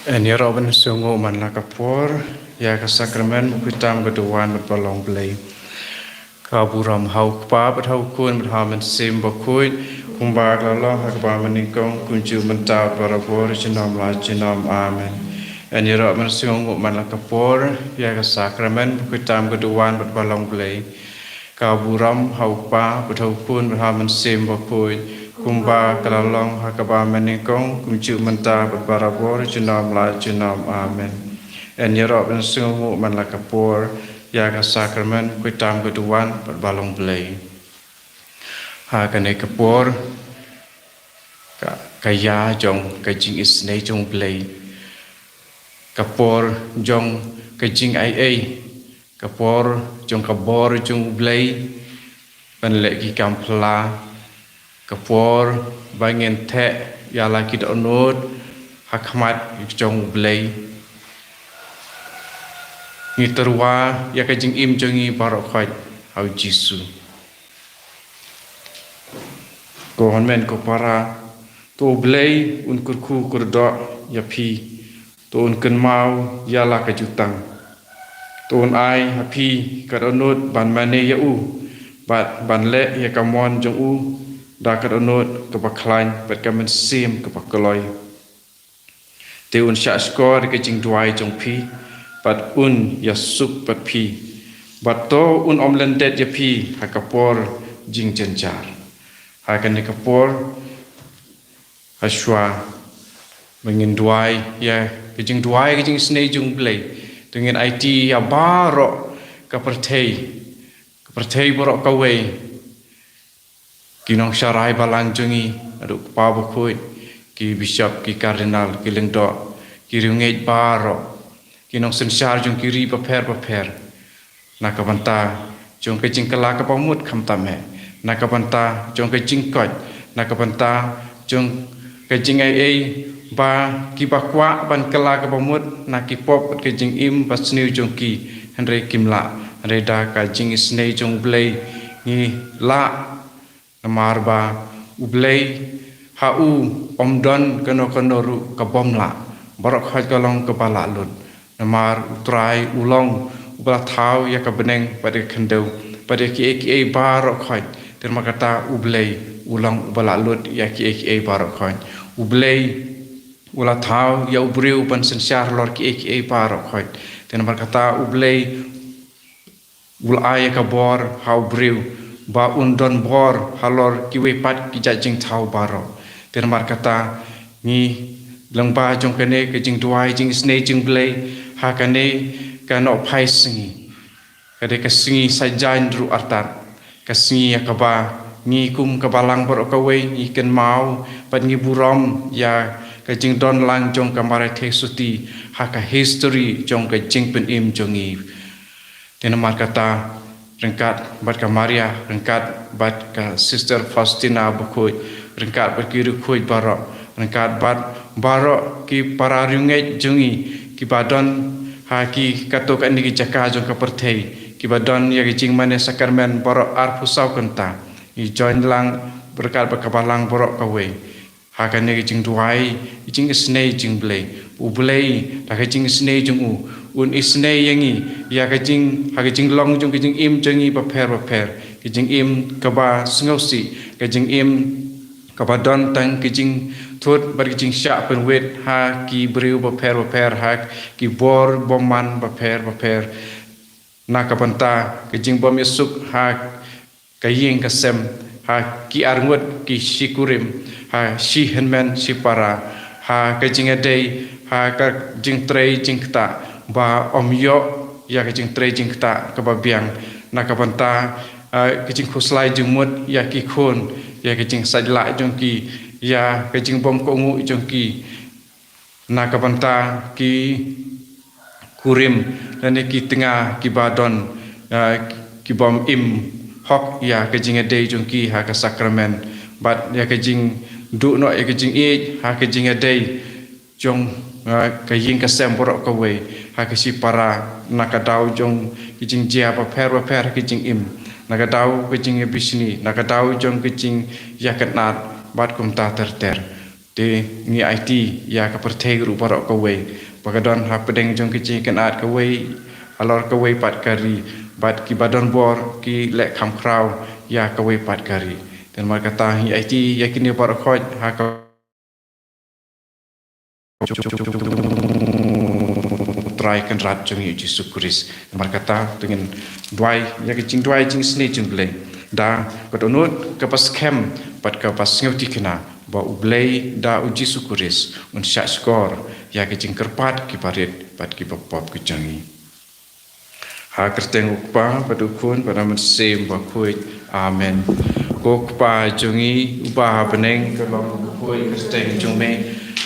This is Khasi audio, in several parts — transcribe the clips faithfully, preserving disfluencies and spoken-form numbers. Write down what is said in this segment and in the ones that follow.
Ngi ïaroh ban sngewnguh man la ka por ïa ka sakramen bakhuid tam ka duwan bad ba long Blei. Ka burom ha u Kpa bad ha u Khun bad ha u Mynsiem Bakhuid, kumba ka la long ha kaba mynnyngkong, kumjuh mynta bad barabor, junom la junom. Amen. Ngi ïaroh ban sngewnguh man la ka por ïa ka sakramen bakhuid tam ka duwan bad ba long Blei. Ka burom ha u Kpa bad ha u Khun bad ha u Mynsiem Bakhuid, kumba ka la long ha kaba mynnyngkong, kumjuh mynta bad barabor, junom la junom. Amen. Ngi ïaroh ban sngewnguh man la ka por ïa ka sakramen bakhuid tam ka duwan bad ba long Blei. Ha kane ka por ka, ka ïa jong ka jingisynei jong Blei, ka por jong ka jingai ei, ka por jong ka bor jong Blei ban leh ki kam phylla, ka por ba ngin theh ïa la ki dohnud ha khmat jong Blei. Ngi tyrwa ïa ka jingim jong ngi baroh khoit ha u Jisu. Ko hynmen ko para, to Blei un kyrkhu kyrdoh ïa phi, to un kynmaw ïa la ka jutang. To un ai ha phi ka dohnud ban mane ïa u bad ban leh ïa ka mon jong u da ka dohnud kaba khlaiñ bad ka mynsiem kaba kloi. Te un shahshkor ïa ka jingduwai jong phi bad un ïasuk bad phi, bad to un ym lyndet ïa phi ha ka por jingjynjar. Ha kane ka por, ha shuwa ba ngin duwai ïa ka jingduwai ka jingisynei jong Blei, to ngin aiti ïa baroh ka pyrthei, ka pyrthei baroh kawei, ki nongsharai balang jong ngi, naduh u Kpa Bakhuid, ki bishop, ki kardinal, ki lyngdoh, ki riewngeit baroh, ki nongsynshar jong ki ri bapher bapher, na ka bynta jong ka jingkylla kaba mut khamtam eh, na ka bynta jong ka jingkoit, na ka bynta jong ka jingai ei, ba kiba kwah ban kylla kaba mut na ki pop bad ka jingim basniew jong ki, hynrei kim lah. Hynrei da ka jingisynei jong Blei ngi lah, namar ba u Blei ha u ym don kano kano ruh ka bym lah. Baroh khoit ka long kaba lah lut. Namar u Trai u long uba la thaw ïa ka bneng bad ïa ka khyndew bad ïa kiei kiei baroh khoit. Te namar kata u Blei u long uba lah lut ïa kiei kiei baroh khoit. U Blei u la thaw ïa u briew ban synshar halor kiei kiei baroh khoit. Te namar kata u Blei u la ai ïa ka bor ha u briew ba un don bor halor kiwei pat ki jait jingthaw baroh. Te namar kata ngi lyngba jong kane ka jingduwai jingisynei jong Blei, ha kane ka Nohphai Sngi, ka dei ka sngi saitjaiñ ruh artat, ka sngi ïa kaba ngi kum ka balang baroh kawei ngi kynmaw bad ngi burom ïa ka jingdon lang jong ka Mar Theisotti ha ka history jong ka jingpynim jong ngi. Te namar kata, ryngkat bad ka Maria, ryngkat bad ka Sister Faustina Bakhuid, ryngkat bad ki riewkhuid baroh, ryngkat bad baroh ki para riewngeit jong ngi kiba don ha ki katto katne ki jaka jong ka pyrthei, kiba don ïa ka jingmane sakramen baroh arphew saw kynta, ngi join lang ryngkat bad ka balang baroh kawei ha kane ka jingduwai jingisynei jong Blei. U Blei da ka jingisynei jong u un isynei ïa ngi ïa ka jing, ha ka jinglong jong ka jingim jong ngi bapher bapher, ka jingim kaba sngewsih, ka jingim kaba don tang ka jingthut bad ka jingshah pynwit ha ki briew bapher bapher, ha ki bor bymman bapher bapher, na ka bynta ka jingbym ïasuk ha ka ïing ka sem, ha ki arngut ki shikurim, ha shi hynmen shi para, ha ka jingïadei, ha ka jingtrei jingktah, ba ym ïoh ïa ka jingtrei jingktah kaba biang, na ka bynta, eh, ka jingkhuslai jingmut ïa ki khun, ïa ka jingsaitlah jong ki, ïa ka jingbymkohnguh jong ki, na ka bynta ki kurim lane ki tnga kiba don, eh, kibym im hok ïa ka jingïadei jong ki ha ka sakramen, bad ïa ka jingduh noh ïa ka jingïeit ha ka jingïadei jong, eh, ka ïing ka sem baroh kawei, ha ka shi para, na ka daw jong ka jingjia bapher bapher ha ka jingim, na ka daw ka jingïabishni, na ka daw jong ka jingïakynad bad kumta ter ter. Te ngi aiti ïa ka pyrthei ruh baroh kawei ba ka don hapdeng jong ka jingkynad kawei halor kawei pat ka ri, bad kiba don bor ki leh kham khraw ïa kawei pat ka ri. Te namar kata ngi aiti ïa kine baroh khoit ha ka Trai Kynrad jong ngi U Jisu Khrist. Namar kata to ngin duwai ïa ka jingduwai jingsnei jong U Blei da ka dohnud kaba skhem bad kaba sngewthikna ba U Blei da U Jisu Khrist un shahshkor ïa ka jingkyrpad kiba rit bad kiba pop ka jong ngi. Ha ka kyrteng U Kpa bad U Khun bad U Mynsiem Bakhuid. Amen. Ko Kpa jong ngi uba ha bneng, kan long bakhuid ka kyrteng jong me,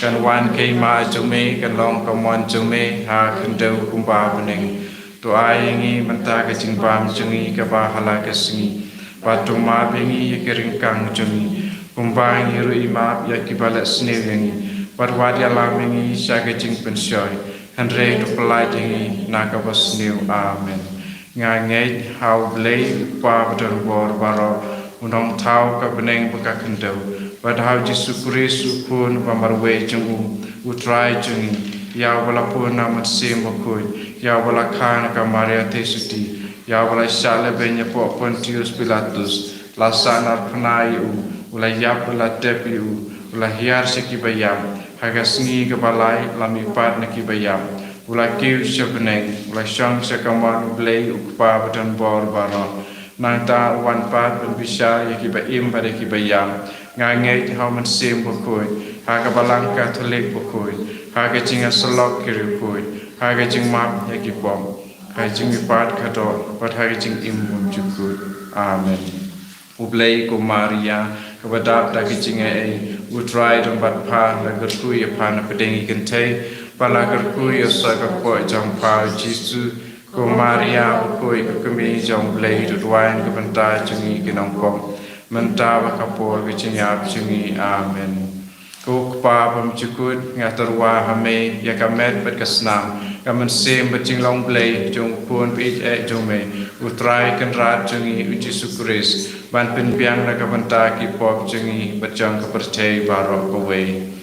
kan wan ka hima jong me, kan long ka mon jong me ha khyndew kumba ha bneng. To ai ïa ngi mynta ka jingbam jong ngi kaba ha la ka sngi, bad to map ïa ngi ïa ki ryngkang jong ngi, kumba ngi ruh ngi map ïa kiba leh sniew ïa ngi, bad wat ïalam ïa ngi sha ka jingpynshoi, hynrei to pyllait ïa ngi na kaba sniew. Amen. Nga ngeit ha U Blei U Kpa badonbor baroh, U Nongthaw ka bneng bad ka khyndew, bad ha U Jisu Khrist U Khun ba marwei jong U, U Trai jong ngi, ïa uba la pun na U Mynsiem Bakhuid, ïa uba la kha na ka Maria Theisotti, ïa uba la shah lehbeiñ hapoh Pontius Pilatus, la sahnarphna ïa U, U la ïap, U la tep ïa U, U la hiar sha kiba ïap, ha ka sngi kaba lai la mihpat na kiba ïap, U la kiew sha bneng, U la shong sha kamon U Blei U Kpa badonbor baroh. Nangta U wan pat ban bishar ïa kiba im bad ïa kiba ïap. Nga ngeit ha U Mynsiem Bakhuid, ha ka Balang Katholik bakhuid, ha ka jingïasyllok ki riewkhuid, ha ka jingmap ïa ki pop, ha ka jingmihpat ka doh, bad ha ka jingim bymjukut. Amen. U Blei, ko Maria kaba dap da ka jingaiei, U Trai u don bad pha, la kyrkhu ïa pha na pdeng ki kynthei, bad la kyrkhu ïa u soh ka kpoh jong pha U Jisu. Ko Maria bakhuid, ko Kmie jong U Blei, to duwai na ka bynta jong ngi ki nongpop, mynta bad ka por ka jingïap jong ngi. Amen. Ko Kpa bymjukut, nga tyrwa ha me ïa ka met bad ka snam, ka mynsiem bad jinglong Blei jong U Khun ba ïeit eh jong me, U Trai Kynrad jong ngi U Jisu Khrist, ban pynbiang na ka bynta ki pop jong ngi bad jong ka pyrthei baroh kawei.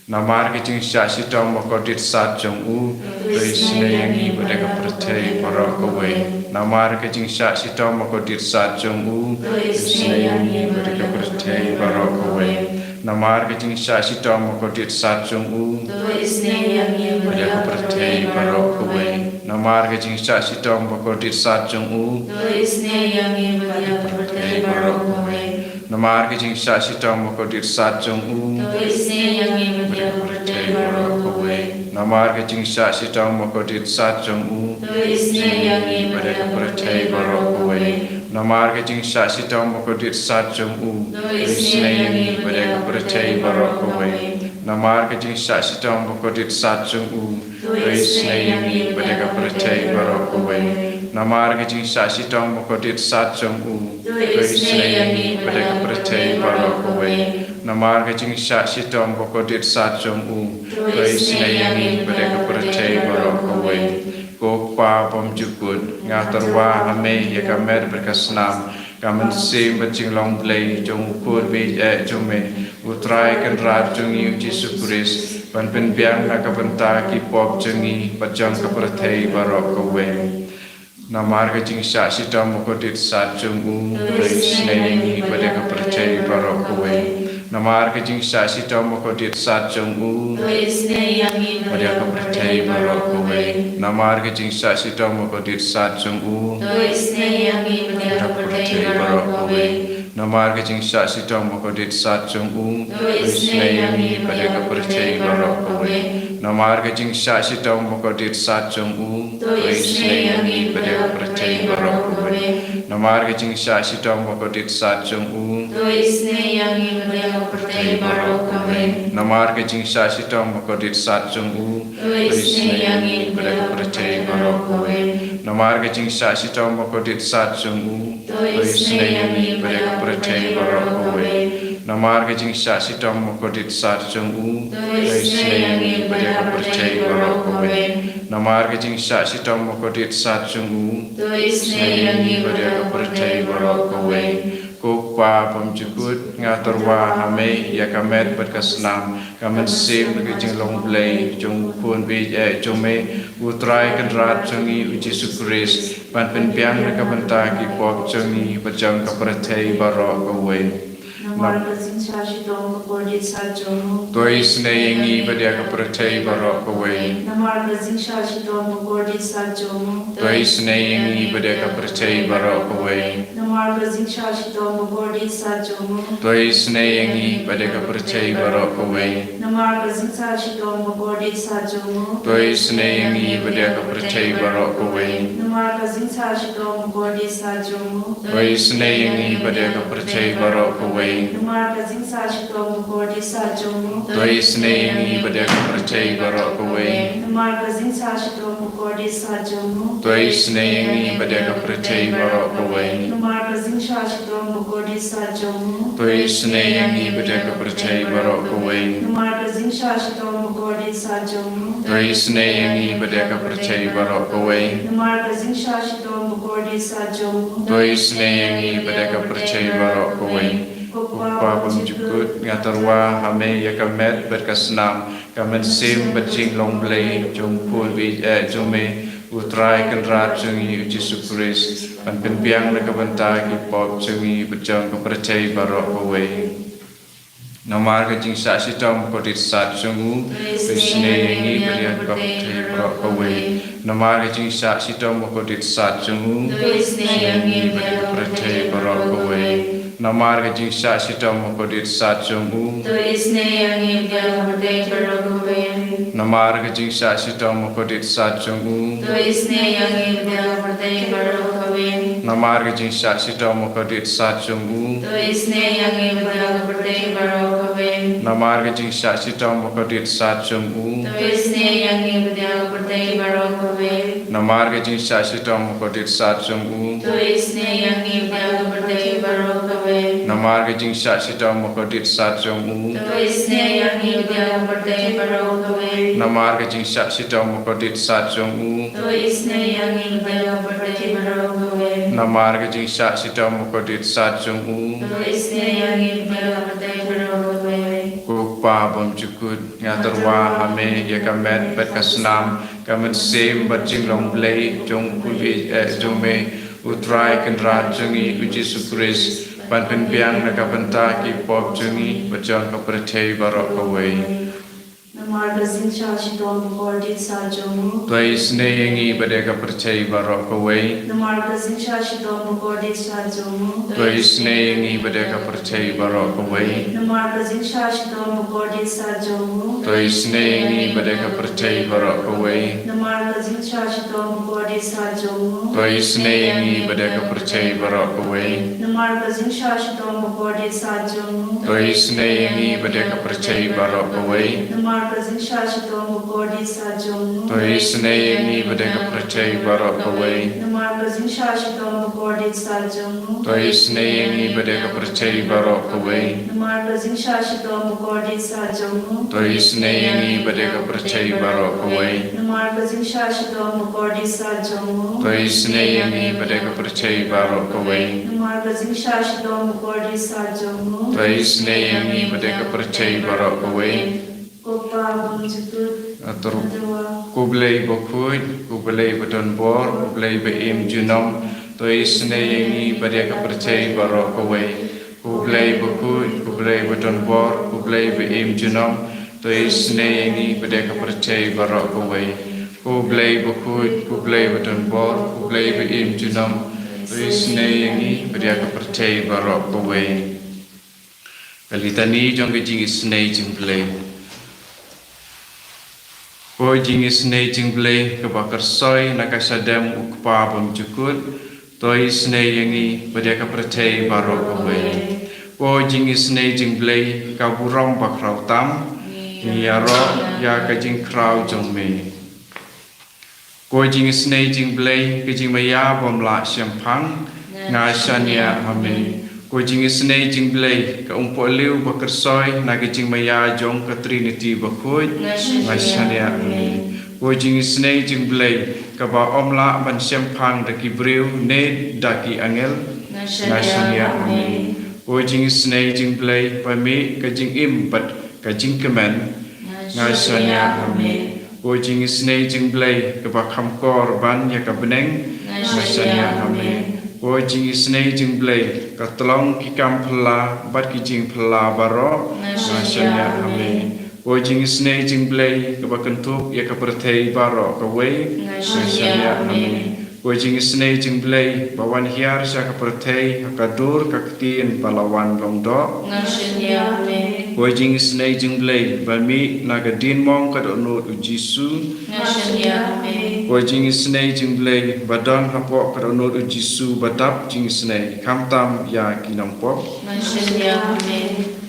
Namar ka jingshah shitom bakordit sat jong U, to isynei ïa ngi bad ïa ka pyrthei baroh kawei. Namar ka jingshah shitom bakordit sat jong U, to isynei ïa ngi bad ïa ka pyrthei baroh kawei. Namar ka jingshah shitom bakordit sat jong U, to isynei ïa ngi bad ïa ka pyrthei baroh kawei. Namar ka jingshah shitom bakordit sat jong U, to isynei ïa ngi bad ïa ka pyrthei baroh kawei. Namar ka jingshah shitom bakordit sat jong U, to isynei ïa ngi bad ïa ka pyrthei baroh kawei. Namar ka jingshah shitom bakordit sat jong U, to isynei ïa ngi bad ïa ka pyrthei baroh kawei. Namar ka jingshah shitom bakordit sat jong U, to isynei ïa ngi bad ïa ka pyrthei baroh kawei. Namar ka jingshah shitom bakordit sat jong U, to isynei ïa ngi bad ïa ka pyrthei baroh kawei. Namar ka jingshah shitom bakordit sat jong U, to isynei ïa ngi bad ïa ka pyrthei baroh kawei. Namar ka jingshah shitom bakordit sat jong U, to isynei ïa ngi bad ïa ka pyrthei baroh kawei. Ko Kpa bymjukut, nga tyrwa ha me ïa ka met bad ka snam, ka mynsiem bad jinglong Blei jong U Khun ba ïeit eh jong me, U Trai Kynrad jong ngi U Jisu Khrist, ban pynbiang na ka bynta ki pop jong ngi bad jong ka pyrthei baroh kawei. Namar ka jingshah shitom bakordit sat jong U, to isynei ïa ngi bad ïa ka pyrthei baroh kawei. Namar ka jingshah shitom bakordit sat jong U, to isynei ïa ngi bad ïa ka pyrthei baroh kawei. Namar ka jingshah shitom bakordit sat jong U, to isynei ïa ngi bad ïa ka pyrthei baroh kawei. Namar ka jingshah shitom bakordit sat jong U, to isynei ïa ngi bad ïa ka pyrthei baroh kawei. Namar ka jingshah shitom bakordit sat jong U, to isynei ïa ngi bad ïa ka pyrthei baroh kawei. Namar ka jingshah shitom bakordit sat jong U, to isynei ïa ngi bad ïa ka pyrthei baroh kawei. Namar ka jingshah shitom bakordit sat jong U, to isynei ïa ngi bad ïa ka pyrthei baroh kawei. Namar ka jingshah shitom bakordit sat jong U, to isynei ïa ngi bad ïa ka pyrthei baroh kawei. Namar ka jingshah shitom bakordit sat jong U, to isynei ïa ngi bad ïa ka pyrthei baroh kawei. Namar ka jingshah shitom bakordit sat jong U, to isynei ïa ngi bad ïa ka pyrthei baroh kawei. Ko Kpa bymjukut, nga tyrwa ha me ïa ka met bad ka snam, ka mynsiem bad ka jinglong Blei jong u Khun baieit jong me, u Trai Kynrad jong ngi u Jisu Khrist, ban pynbiang na ka bynta ki pop jong ngi bad jong ka pyrthei baroh kawei. Namar ka jingshah shitom bakordit sat jong u. To isynei ïa ngi bad ïa ka pyrthei baroh kawei. Namar ka jingshah shitom bakordit sat jong u. To isynei ïa ngi bad ïa ka pyrthei baroh kawei. Namar ka jingshah shitom bakordit sat jong u. To isynei ïa ngi bad ïa ka pyrthei baroh kawei. Namar ka jingshah shitom bakordit sat jong u. To isynei ïa ngi bad ïa ka pyrthei baroh kawei. Namar ka jingshah shitom bakordit sat jong u. To isynei ïa ngi bad ïa ka pyrthei baroh kawei. Namar ka jingshah shitom bakordit sat jong u. To isynei ïa ngi bad ïa ka pyrthei baroh kawei. Namar ka jingshah shitom bakordit sat jong u. To isynei ïa ngi bad ïa ka pyrthei baroh kawei. Namar ka jingshah shitom bakordit sat jong u. To isynei ïa ngi bad ïa ka pyrthei baroh kawei. Namar ka jingshah shitom bakordit sat jong u. To isynei ïa ngi bad ïa ka pyrthei baroh kawei. Namar ka jingshah shitom bakordit sat jong u. To isynei ïa ngi bad ïa ka pyrthei baroh kawei. Ko Kpa bymjukut, nga tyrwa ha me ïa ka met bad ka snam, ka mynsiem bad jinglong Blei jong u Khun baieit jong me, u Trai Kynrad jong ngi u Jisu Khrist, ban pynbiang na ka bynta ki pop jong ngi bad jong ka pyrthei baroh kawei. Namar ka jingshah shitom bakordit sat jong u. To isynei ïa ngi bad ïa ka pyrthei baroh kawei. Namar ka jingshah shitom bakordit sat jong u. To isynei ïa ngi bad ïa ka pyrthei baroh kawei. Namar ka jingshah shitom bakordit sat jong u. To isynei ïa ngi bad ïa ka pyrthei baroh kawei. Namar ka jingshah shitom bakordit sat jong u. To isynei ïa ngi bad ïa ka pyrthei baroh kawei. Namar ka jingshah shitom bakordit sat jong u. To isynei ïa ngi bad ïa ka pyrthei baroh kawei. Namar ka jingshah shitom bakordit sat jong u. To isynei ïa ngi bad ïa ka pyrthei baroh kawei. Namar ka jingshah shitom bakordit sat jong u. To isynei ïa ngi bad ïa ka pyrthei baroh kawei. Namar ka jingshah shitom bakordit sat jong u. To isynei ïa ngi bad ïa ka pyrthei baroh kawei. Namar ka jingshah shitom bakordit sat jong u. To isynei ïa ngi bad ïa ka pyrthei baroh kawei. Namar ka jingshah shitom bakordit sat jong u. To isynei ïa ngi bad ïa ka pyrthei baroh kawei. Ko Kpa bymjukut, nga tyrwa ha me ïa ka met bad ka snam, ka mynsiem bad jinglong Blei jong u Khun baieit jong me, u Trai Kynrad jong ngi u Jisu Khrist, ban pynbiang na ka bynta ki pop jong ngi bad jong ka pyrthei baroh kawei. Namar ka jingshah shitom bakordit sat jong u. To isynei ïa ngi bad ïa ka pyrthei baroh kawei. Namar ka jingshah shitom bakordit sat jong u. To isynei ïa ngi bad ïa ka pyrthei baroh kawei. Namar ka jingshah shitom bakordit sat jong u. To isynei ïa ngi bad ïa ka pyrthei baroh kawei. Namar ka jingshah shitom bakordit sat jong u. To isynei ïa ngi bad ïa ka pyrthei baroh kawei. Namar ka jingshah shitom bakordit sat jong u. To isynei ïa ngi bad ïa ka pyrthei baroh kawei. Namar ka jingshah shitom bakordit sat jong u. To isynei ïa ngi bad ïa ka pyrthei baroh kawei. Namar ka jingshah shitom bakordit sat jong u. To isynei ïa ngi bad ïa ka pyrthei baroh kawei. Namar ka jingshah shitom bakordit sat jong u. To isynei ïa ngi bad ïa ka pyrthei baroh kawei. Namar ka jingshah shitom bakordit sat jong u. To isynei ïa ngi bad ïa ka pyrthei baroh kawei. Namar ka jingshah shitom bakordit sat jong u. To isynei ïa ngi bad ïa ka pyrthei baroh kawei. Ko Kpa bymjukut. Atur. Atur. Ko Blei bakhuid, ko Blei badonbor, ko Blei ba im junom, to isynei ïa ngi bad ïa ka pyrthei baroh kawei. Ko Blei bakhuid, ko Blei badonbor, ko Blei ba im junom, to isynei ïa ngi bad ïa ka pyrthei baroh kawei. Ko Blei bakhuid, ko Blei badonbor, ko Blei ba im junom, to isynei ïa ngi bad ïa ka pyrthei baroh kawei. Ka Litani jong ka jingisynei jong u Blei. Ko jingisynei jong u Blei kaba kyrsoi na ka shadem u Kpa bymjukut, to isynei ïa ngi bad ïa ka pyrthei baroh kawei. Ko jingisynei jong u Blei ka burom bakhraw tam, ngi ïaroh ïa ka jingkhraw jong me. Ko jingisynei jong u Blei ka jingmaïa bym lah shemphang, nga shaniah ha me. Ko jingisynei jong u Blei ka umpohliew bakyrsoi na ka jingmaïa jong ka Trinity bakhuid, nga shaniah ha me. Ko jingisynei jong u Blei kaba ym lah ban shemphang da ki briew ne da ki angel, nga shaniah ha me. Ko Ko jingisynei jong U Blei ba mih ka jingim bad ka jingkmen, nga shaniah ha me. Ko jingisynei jong U Blei kaba kham kor ban ïa ka bneng, nga shaniah ha me. Ko jingisynei jong U Blei ka tyllong ki kam phylla bad ki jingphylla baroh, nga shaniah ha me. Ko jingisynei jong U Blei kaba kynthup ïa ka pyrthei baroh kawei, nga shaniah ha me. Ko jingisynei jong U Blei ba wan hiar sha ka pyrthei ha ka dur ka ktien ba la wan long doh, nga shaniah ha me. Ko jingisynei jong U Blei ba mih na ka diengmong ka dohnud U Jisu, nga shaniah ha me. Ko jingisynei jong U Blei ba don hapoh ka dohnud U Jisu ba dap jingisynei khamtam ïa ki nongpop, nga shaniah ha me.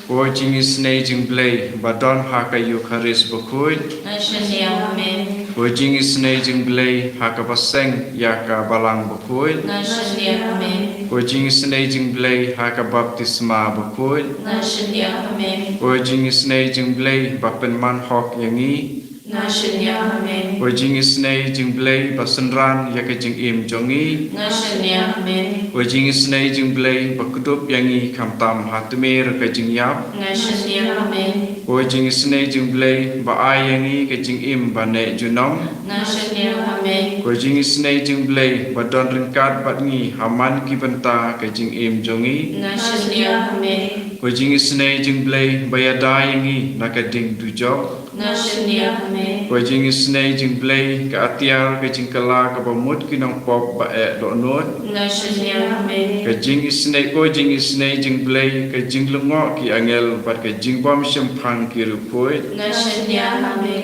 Ko jingisynei jong U Blei ba don ha ka Eukharist bakhuid, nga shaniah ha me. Ko jingisynei jong U Blei ha kaba seng ïa ka balang bakhuid, nga shaniah ha me. Ko jingisynei jong U Blei ha ka baptisma bakhuid, nga shaniah ha me. Ko jingisynei jong U Blei ba pynman hok ïa ngi, nga shaniah ha me. Ko jingisynei jong U Blei ba synran ïa ka jingim jong ngi, nga shaniah ha me. Ko jingisynei jong U Blei ba kdup ïa ngi khamtam ha tmier ka jingïap, nga shaniah ha me. Ko jingisynei jong U Blei ba ai ïa ngi ka jingim ba neh junom, nga shaniah ha me. Ko jingisynei jong U Blei ba don ryngkat bad ngi ha man ki bynta ka jingim jong ngi, nga shaniah ha me. Ko jingisynei jong U Blei ba ïada ïa ngi na ka ding dujok, nga shaniah ha me. Ko jingisynei jong U Blei ka atiar ka jingkylla kaba mut ki nongpop ba eh dohnud, nga shaniah ha me. Ka jingisynei, ko jingisynei jong U Blei ka jinglyngngoh ki angel bad ka jingbym shemphang ki riewkhuid, nga shaniah ha me.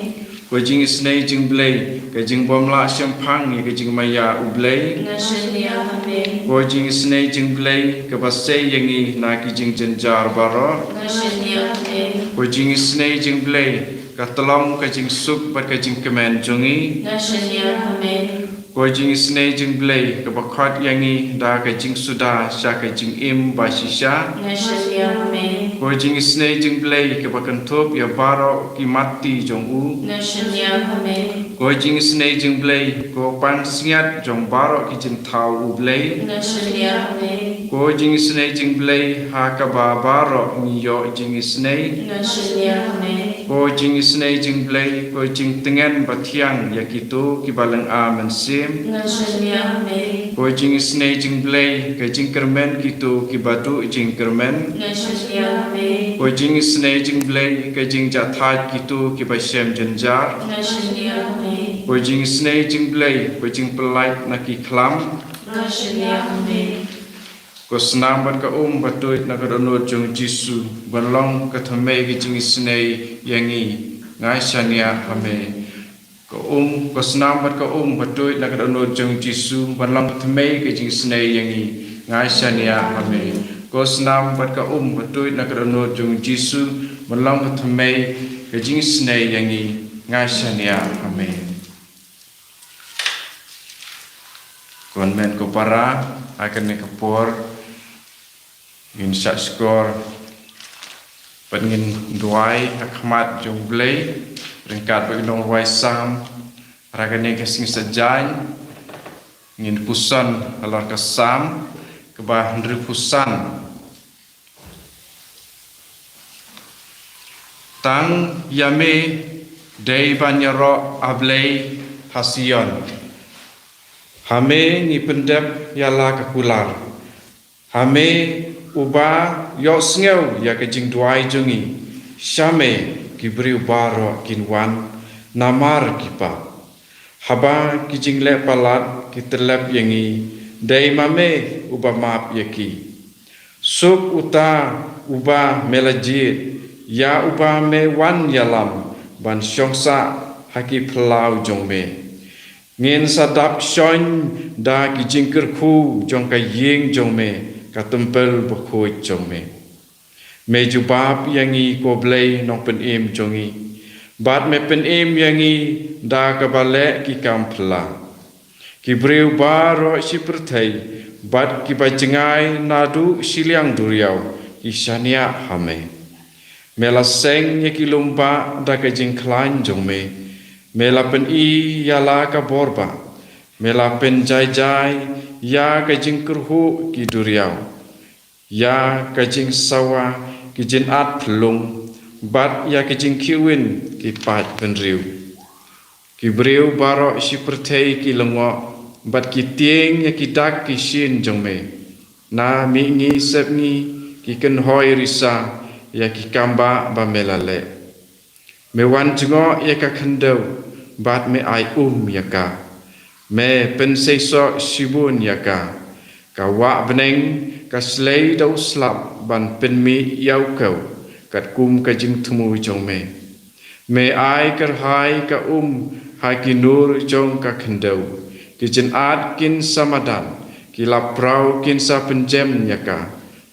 Ko jingisynei jong U Blei ka jingbym lah shemphang ïa ka jingmaïa U Blei, nga shaniah ha me. Ko jingisynei jong U Blei kaba sei ïa ngi na ki jingjynjar baroh, nga shaniah ha me. Ko jingisynei jong U Blei ka tyllong ka jingsuk bad ka jingkmen jong ngi, nga shaniah ha me. Ko jingisynei jong U Blei kaba khot ïa ngi da ka jingsuda sha ka jingim bashisha, nga shaniah ha me. Ko jingisynei jong U Blei kaba kynthup ïa baroh ki matti jong u, nga shaniah ha me. Ko jingisynei jong U Blei ko pansngiat jong baroh ki jingthaw U Blei, nga shaniah ha me. Ko jingisynei jong U Blei ha kaba baroh ngi ïoh jingisynei, nga shaniah ha me. Ko jingisynei jong U Blei ko jingtngen bathiang ïa kito kiba lynga mynsiem, nga shaniah ha me. Ko jingisynei jong U Blei ka jingkyrmen kito kiba duh jingkyrmen, nga shaniah ha me. Ko jingisynei jong U Blei ka jingjahthait kito kiba shem jynjar, nga shaniah ha me. Ko jingisynei jong U Blei ko jingpyllait na ki khlam, nga shaniah ha me. Ko snam bad ka um ba tuid na ka dohnud jong U Jisu ban long ka thymmei ka jingisynei ïa ngi, nga shaniah ha me. Ka um, ko snam bad ka um ba tuid na ka dohnud jong U Jisu ban long ka thymmei ka jingisynei ïa ngi, nga shaniah ha me. Ko snam bad ka um ba tuid na ka dohnud jong U Jisu ban long ka thymmei ka jingisynei ïa ngi, nga shaniah ha me. Ko hynmen ko para, ha kane ka por ngin shah shkor bad ngin duwai ha khmat jong U Blei ryngkat bad ki nongrwai Salm. Ha kane ka sngi Saitjaiñ ngin puson halor ka Salm kaba hynriewphew san. Tang ïa me dei ban ïaroh, A Blei, ha Sion. Ha me ngi pyndep ïa la ka kular. Ha me uba ïohsngew ïa ka jingduwai jong ngi. Sha me ki briew baroh kin wan namar ki pap. Haba ki jingleh palat ki tyllep ïa ngi, dei ma me uba map ïa ki. Suk uta uba me la jied, ïa uba me wan ïalam ban shong sah ha ki phyllaw jong me. Ngin sa dap shon da ki jingkyrkhu jong ka ïing jong me, ka templ bakhuid jong me. Me jubab ïa ngi, ko Blei Nongpynim jong ngi, bad me pynim ïa ngi da kaba leh ki kam phylla. Ki briew baroh shi pyrthei bad kiba jngai naduh shiliang duriaw ki shaniah ha me. Me la seng ïa ki lum bah da ka jingkhlaiñ jong me. Me la pyni ïa la ka bor bah. Me la pynjaijai ïa ka jingkyrhuh ki duriaw. ïa ka jingsawa ki jynat phyllung, bad ïa ka jingkhih win ki paid bynriew. Ki briew baroh shi pyrthei ki lyngngoh, bad ki tieng ïa ki dak ki shin jong me. Na mihngi sepngi ki kynhoi risa ïa ki kambah ba me la leh. Me wan jngoh ïa ka khyndew, bad me ai um ïa ka. Me pynseisoh shibun ïa ka. Ka wah bneng ka shlei da u slap ban pynmih ïa u kew, katkum ka jingthmu jong me. Me ai kyrhai ka um ha ki nur jong ka khyndew. Ki jynat kin sa madan, ki lapraw kin sa pynjem ïa ka,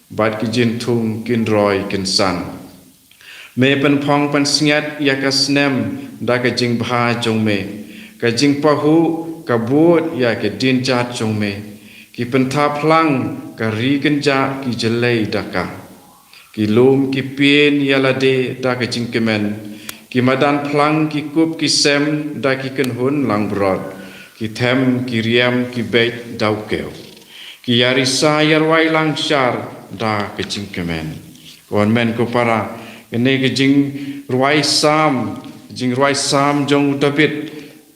bad ki jynthung kin roi kin san. Me pynphong pynsngiat ïa ka snem da ka jingbha jong me. Ka jingpahuh ka bud ïa ka dienjat jong me. Ki pynthap lang ka ri kynjah ki jlei da ka. Ki lum ki pien ïa lade da ka jingkmen. Ki madan phlang ki kup ki sem da ki kynhun langbrot. Ki them ki riam ki beit da u kew. Ki ïarisa ïarwai lang shar da ka jingkmen. Ko hynmen ko para, kane ka jingrwai Salm, jingrwai Salm jong u David,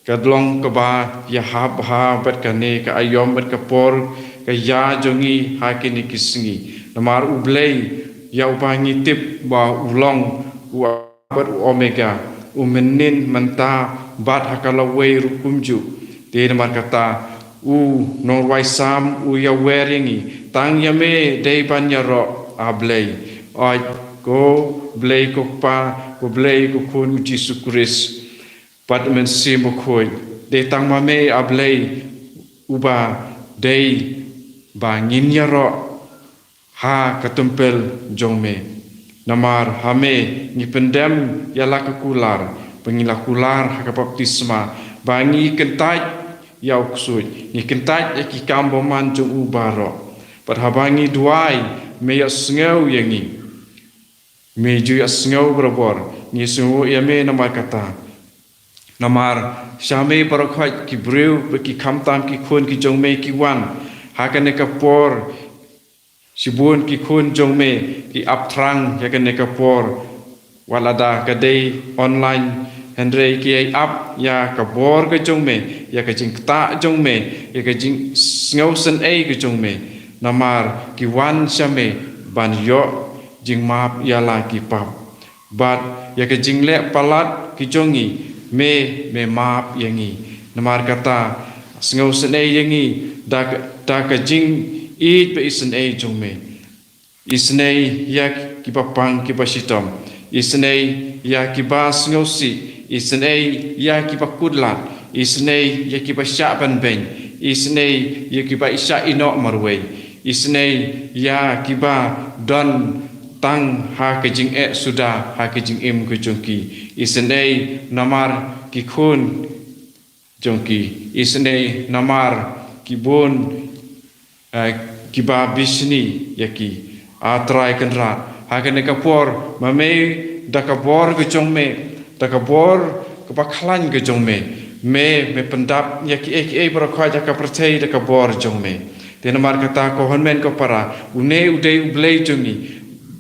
ka long kaba ïahap ha bad kane ka aïom bad ka por ka ïa jong ngi ha kine ki sngi. Namar U Blei ïa uba ngi tip ba u long u bad u Omega, u mynnin mynta bad ha ka lawei ruh kumjuh. Te namar kata u nongrwai Salm u ïawer ïa ngi, tang ïa me dei ban ïaroh, A Blei. Oi, ko Blei ko Kpa, ko Blei ko Khun u Jisu Khrist, bad u Mynsiem Bakhuid. Dei tang ma me, A Blei, uba dei ba ngin ïaroh ha ka templ jong me. Namar ha me ngi pyndem ïa la ka kular, ba ngi la kular ha ka baptisma, ba ngi kyntait ïa u ksuid, ngi kyntait ïa ki kam bymman jong u baroh. Bad haba ngi duwai, me ïohsngew ïa ngi. Me ju ïohsngew barabor, ngi sngew ïa me namar kata. Namar sha me baroh khoit ki briew bad ki khamtam ki khun ki jong me ki wan ha kane ka por. Shibun ki khun jong me ki ap thrang ïa kane ka por, wat lada ka dei online, hynrei ki ïai ap ïa ka bor ka jong me, ïa ka jingktah jong me, ïa ka jingsngewsynei ka jong me. Namar ki wan sha me ban ïoh jingmap ïa la ki pap. Bad ïa ka jingleh palat ki jong ngi, me, me map ïa ngi. Namar kata, sngewsynei ïa ngi da ka, da ka jingïeit ba isynei jong me. Isynei ïa kiba pang kiba shitom. Isynei ïa kiba sngewsih. Isynei ïa kiba kudlat. Isynei ïa kiba shah ban beiñ. Isynei ïa kiba i shah ïehnoh marwei. Isynei ïa kiba don tang ha ka jingeh suda ha ka jingim ka jong ki. Isynei namar ki khun jong ki. Isynei namar ki bun, eh, kiba bishni ïa ki. A Trai Kynrad, ha kane ka por, ma me da ka bor ka jong me, da ka bor kaba khlaiñ ka jong me, me, me pyndap ïa kiei kiei baroh khoit ha ka pyrthei da ka bor jong me. Te namar kata ko hynmen ko para, une u dei U Blei jong ngi,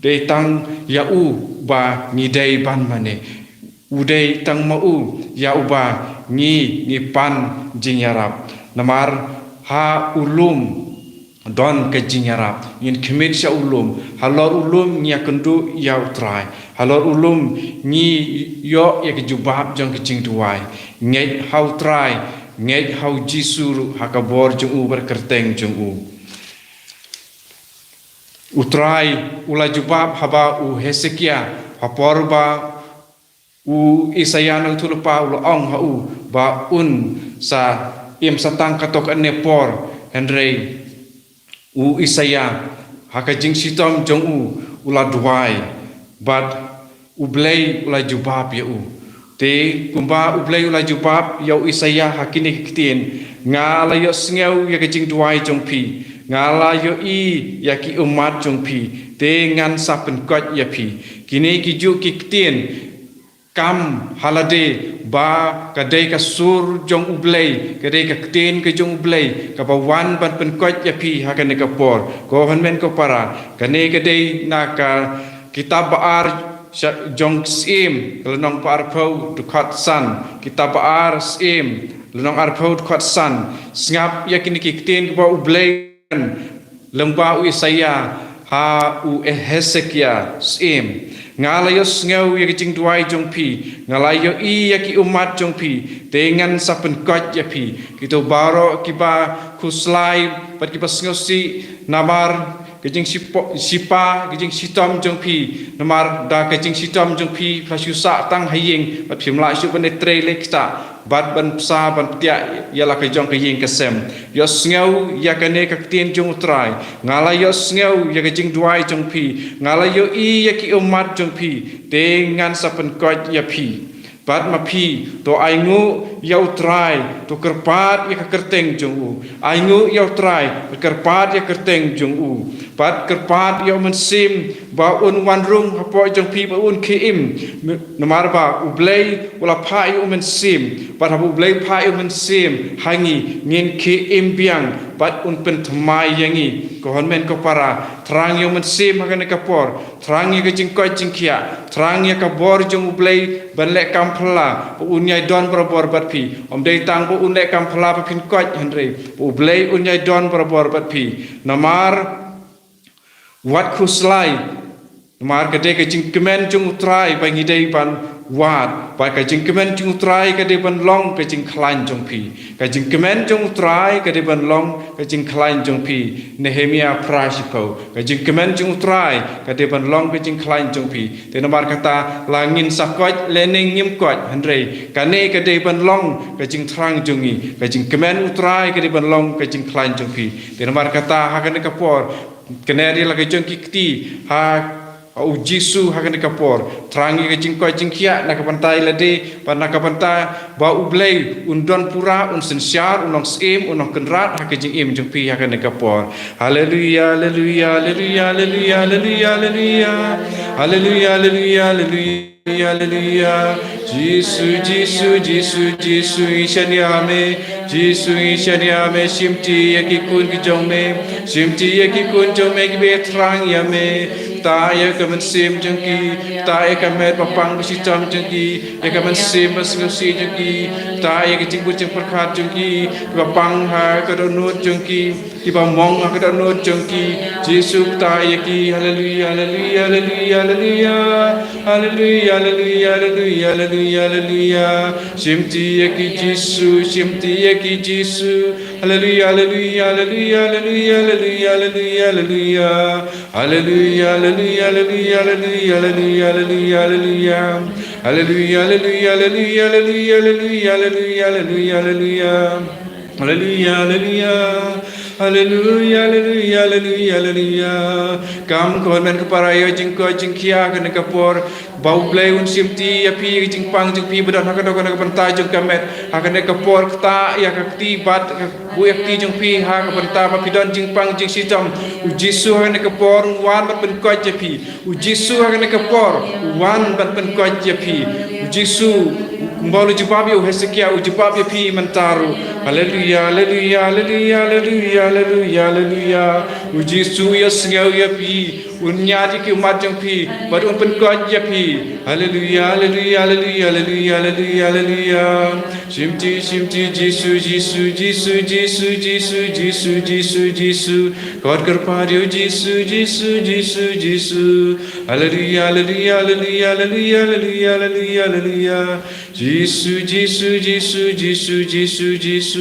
dei tang ïa u ba ngi dei ban mane. U dei tang ma u ïa uba ngi, ngi pan jingïarap. Namar ha u lum don ka jingïarap. Ngin khmih sha u lum. Halor u lum ngi ïakynduh ïa U Trai. Halor u lum ngi ïoh ïa ka jubab jong ka jingduwai. Ngeit ha U Trai, ngeit ha U Jisu ruh, ha ka bor jong u bad kyrteng jong u. U Trai u la jubab haba u Hesekia, ha por ba u Isaïah na u thulpa u la ong ha u ba un sa im sa tang katto katne por, hynrei u Isaïah ha ka jingshitom jong u u la duwai bad U Blei u la jubab ïa u. Te kumba U Blei u la jubab ïa u Isaïah ha kine ki ktien, nga la ïohsngew ïa ka jingduwai jong phi, nga la ïohi ïa ki ummat jong phi, te ngan sa pynkoit ïa phi. Kine ki juh ki ktien kam ha lade ba ka dei ka sur jong U Blei, ka dei ka ktien ka jong U Blei, kaba wan ban pynkoit ïa phi ha kane ka por. Ko hynmen ko para, kane ka dei na ka kitab ba ar sha-, jong Syiem, ka lynnong ba arphew dkhot san, kitab ba ar Syiem, lynnong arphew dkhot san. Sngap ïa kine ki ktien kiba U Blei lyngba u Isaïah ha u Hesekiah Syiem. Nga la ïohsngew ïa ka jingduwai jong phi, nga la ïohi ïa ki ummat jong phi, te ngan sa pynkoit ïa phi. Kito baroh kiba khuslai bad kiba sngewsih namar ka jingshipo-, shipa, ka jingshitom jong phi, namar da ka jingshitom jong phi, phi la shu sah tang ha ïing, bad phim lah shuh ban ïatrei leh kita, bad ban bsa ban pdiah ïa la ka jong ka ïing ka sem. Ïohsngew ïa kane ka ktien jong U Trai. Nga la ïohsngew ïa ka jingduwai jong phi. Nga la ïohi ïa ki ummat jong phi. Te ngan sa pynkoit ïa phi. Bad ma phi, to ainguh ïa U Trai, to kyrpad ïa ka kyrteng jong u. Ainguh ïa U Trai, to kyrpad ïa ka kyrteng jong u. Bad kyrpad ïa U Mynsiem, ba un wan rung hapoh jong phi bad un khie im. Namar ba U Blei u la phah ïa U Mynsiem, bad haba U Blei phah ïa U Mynsiem ha ngi, ngin khie im biang, bad un pynthymmai ïa ngi. Ko hynmen ko para, thrang ïa U Mynsiem ha kane ka por, thrang ïa ka jingkoit jingkhiah, thrang ïa ka bor jong U Blei ban leh kam phylla, ba un ïai don barabor bad phi. Ym dei tang ba un leh kam phylla ba phin koit, hynrei ba U Blei un ïai don barabor bad phi. Namar wat khuslai, namar ka dei ka jingkmen jong U Trai ba ngi dei ban wad, ba ka jingkmen jong U Trai ka dei ban long ka jingkhlaiñ jong phi. Ka jingkmen jong U Trai ka dei ban long ka jingkhlaiñ jong phi. Nehemiah phra shiphew. Ka jingkmen jong U Trai ka dei ban long ka jingkhlaiñ jong phi. Te namar kata, la ngin sa koit lane ngim koit, hynrei kane ka dei ban long ka jingthrang jong ngi. Ka jingkmen U Trai ka dei ban long ka jingkhlaiñ jong phi. Te namar kata, ha kane ka por, kane dei la ka jong ki kti ha U Jisu ha kane ka por. Thrang ïa ka jingkoit jingkhiah na ka bynta ïa lade, bad na ka bynta ba U Blei un don pura, un synshar, un long Syiem, un long Kynrad ha ka jingim jong phi ha kane ka por. Haleluia, haleluia, haleluia, haleluia, haleluia, haleluia. Haleluia, haleluia, haleluia, haleluia. Jisu, Jisu, Jisu, Jisu, ngi shaniah me. Jisu, ngi shaniah me, shimti ïa ki khun ki jong me. Shimti ïa ki khun jong me kiba thrang ïa me. Ktah ïa ka mynsiem jong ki. Ktah ïa ka met ba pang ba shitom jong ki. Ïa ka mynsiem ba sngewsih jong ki. Ktah ïa ka jingmut jingpyrkhat jong ki. Ba pang ha ka dohnud jong ki. Kiba mong ha ka dohnud jong ki. Jisu, ktah ïa ki. Haleluia, haleluia, haleluia, haleluia. Haleluia, haleluia, haleluia, haleluia, haleluia. Shimti ïa ki Jisu, shimti ïa ki Jisu. Haleluia, haleluia, haleluia, haleluia, haleluia, haleluia. Haleluia, haleluia, haleluia, haleluia, haleluia, haleluia. Haleluia, haleluia, haleluia, haleluia, haleluia, haleluia, haleluia. Haleluia, haleluia. Haleluia, haleluia, haleluia, haleluia. Kam ko hynmen ko para, ïoh jingkoit jingkhiah ha kane ka por. Ba U Blei un shimti ïa phi, ka jingpang jong phi ba don ha ka dohnud, ha ka bynta jong ka met. Ha kane ka por, ktah ïa ka kti bad ka buh ïa ka kti jong phi ha ka bynta ba phi don jingpang jingshitom. U Jisu ha kane ka por un wan ban pynkoit ïa phi. U Jisu ha kane ka por un wan ban pynkoit ïa phi. U Jisu, kumba u la jubab ïa u Hesekiah, u jubab ïa phi mynta ruh. Haleluia, haleluia, haleluia, haleluia, haleluia, haleluia. U Jisu u ïohsngew ïa phi, un ñiad ïa ki ummat jong phi, bad un pynkoit ïa phi. Haleluia, haleluia, haleluia, haleluia, haleluia, haleluia. Shimti, shimti, Jisu, Jisu, Jisu. Kot kyrpad ïa u Jisu, Jisu, Jisu, Jisu. Haleluia, haleluia, haleluia, haleluia, haleluia, haleluia, haleluia. Jisu, Jisu, Jisu, Jisu, Jisu, Jisu.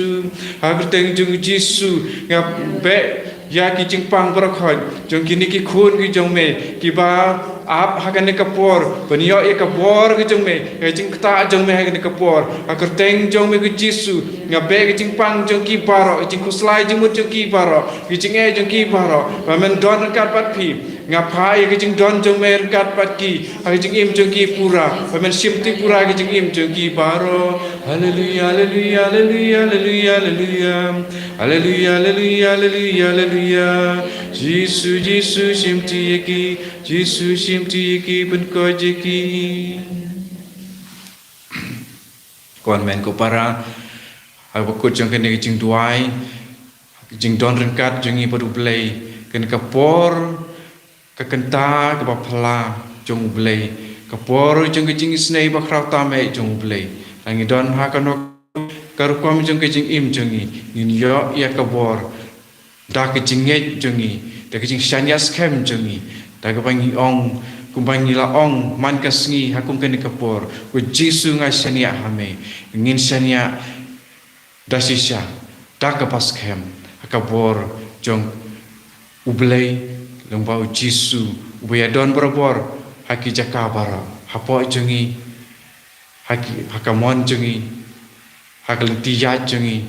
Ha ka kyrteng jong u Jisu, nga beh ïa ki jingpang baroh khoit jong kine ki khun ki jong me, kiba ap ha kane ka por ban ïoh ïa ka bor ka jong me, ïa ka jingktah jong me ha kane ka por. Ha ka kyrteng jong me ko Jisu, nga beh ka jingpang jong ki baroh, ka jingkhuslai jingmut jong ki baroh, ka jingeh jong ki baroh, ba men don ryngkat bad phi. Nga phah ïa ka jingdon jong me ryngkat bad ki ha ka jingim jong ki pura, ba men shimti pura ka jingim jong ki baroh. Haleluia, haleluia, haleluia, haleluia, haleluia. Haleluia, haleluia, haleluia, haleluia. Jisu, Jisu, shimti ïa ki. Jisu, shimti ïa ki, pynkoit ïa ki. Ko hynmen ko para, ha kaba kut jong kane ka jingduwai, ka jingdon ryngkat jong ngi bad U Blei, kane ka por, ka kynta kaba phylla jong U Blei, ka por jong ka jingisynei bakhraw tam eh jong U Blei. Lada ngi don ha kano ka rukom jong ka jingim jong ngi, ngin ïoh ïa ka bor da ka jingngeit jong ngi, da ka jingshaniah skhem jong ngi, da kaba ngi ong, kumba ngi la ong man ka sngi ha kum kane ka por, ko Jisu nga shaniah ha me. Ngin shaniah da shisha, da kaba skhem ha ka bor jong U Blei, lyngba U Jisu, uba ïadon barabor ha ki jaka baroh, hapoh jong ngi, ha ki, ha ka mon jong ngi, ha ka lynti ïaid jong ngi,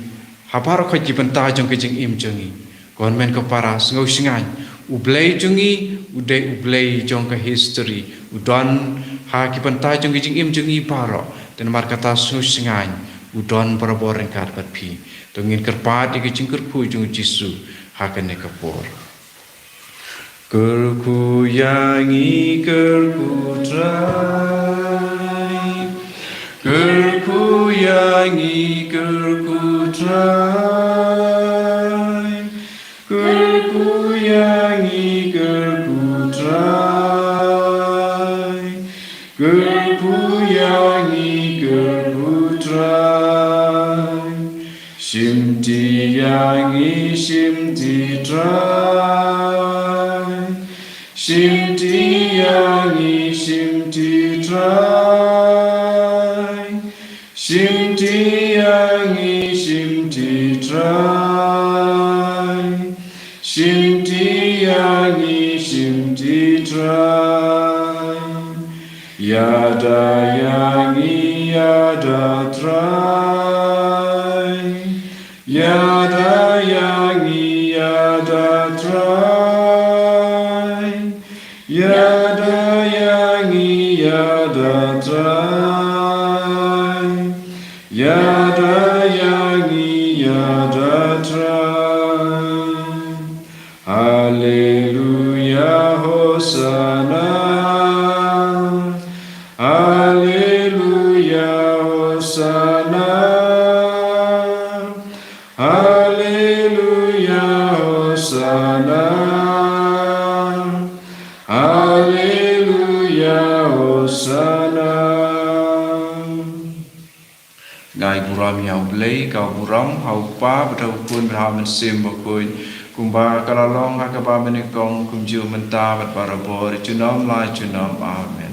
ha baroh ki bynta jong ka jingim jong ngi. Ko hynmen ko para, sngewsynei, U Blei jong ngi u dei U Blei jong ka history, u don ha ki bynta jong ka jingim jong ngi baroh. Te namar kata, sngewsynei, u don barabor ryngkat bad phi. To ngin kyrpad ïa ka jingkyrkhu jong U Jisu ha kane ka por. Kyrkhu ïa ngi, kyrkhu Trai. Kyrkhu ïa ngi, kyrkhu Trai. Kyrkhu ïa ngi, kyrkhu Trai. Kyrkhu ïa ngi, kyrkhu Trai. Shimti ïa ngi, shimti Trai. Shimti ïa ngi, shimti Trai. Shimti ïa ngi, shimti Trai. Shimti ïa ngi, shimti Trai. Ïada ïa ngi, ïada Trai. Ïada ïa ngi, ïada Trai. Ïada ïa ngi, ïada Trai. Ïada ïa ngi, ïada Trai. Haleluya, Hosana. Haleluya, Hosana. Haleluya, Hosana. Haleluya, Hosana. Ngai burom ïa U Blei, ka burom ha U Kpa, bad ha U Khun, bad ha U Mynsiem Bakhuid, kumba ka la long ha kaba mynnyngkong, kumjuh mynta, bad barabor, junom la junom. Amen.